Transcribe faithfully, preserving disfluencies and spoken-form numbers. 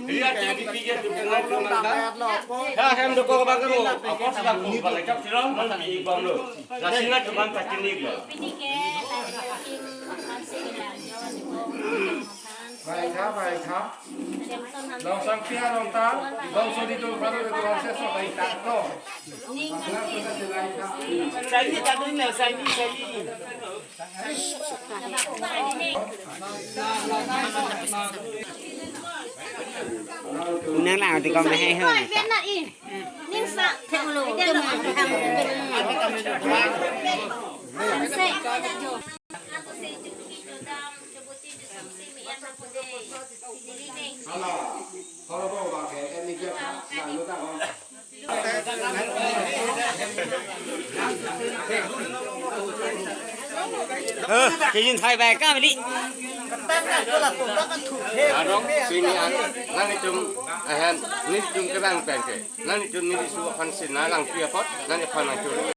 Ria ti di pija tu pernah tu mangga. Ha hem doko bang kamu. Apa sedang ku bang kecap siram, nanti ibang lo. Lasi na cuma pakinik lo. Baik ha, baik ha. Long sang pia long ta, long so di tu baru tu long seso baik tak to. Saini tadun na, saini, saini. Unang lang, di kau mahal ho. Ning sa, thek lo. Hala, horo bo ba ke, en ni ke, na lu ta ko. Eh, kejin thai bai kam li. Arong, pini an, nanglitum, ahem, nelitum kelang pen ke. Nanglitum neli su aphan si na lang pi apot, nangliphan nangchuri.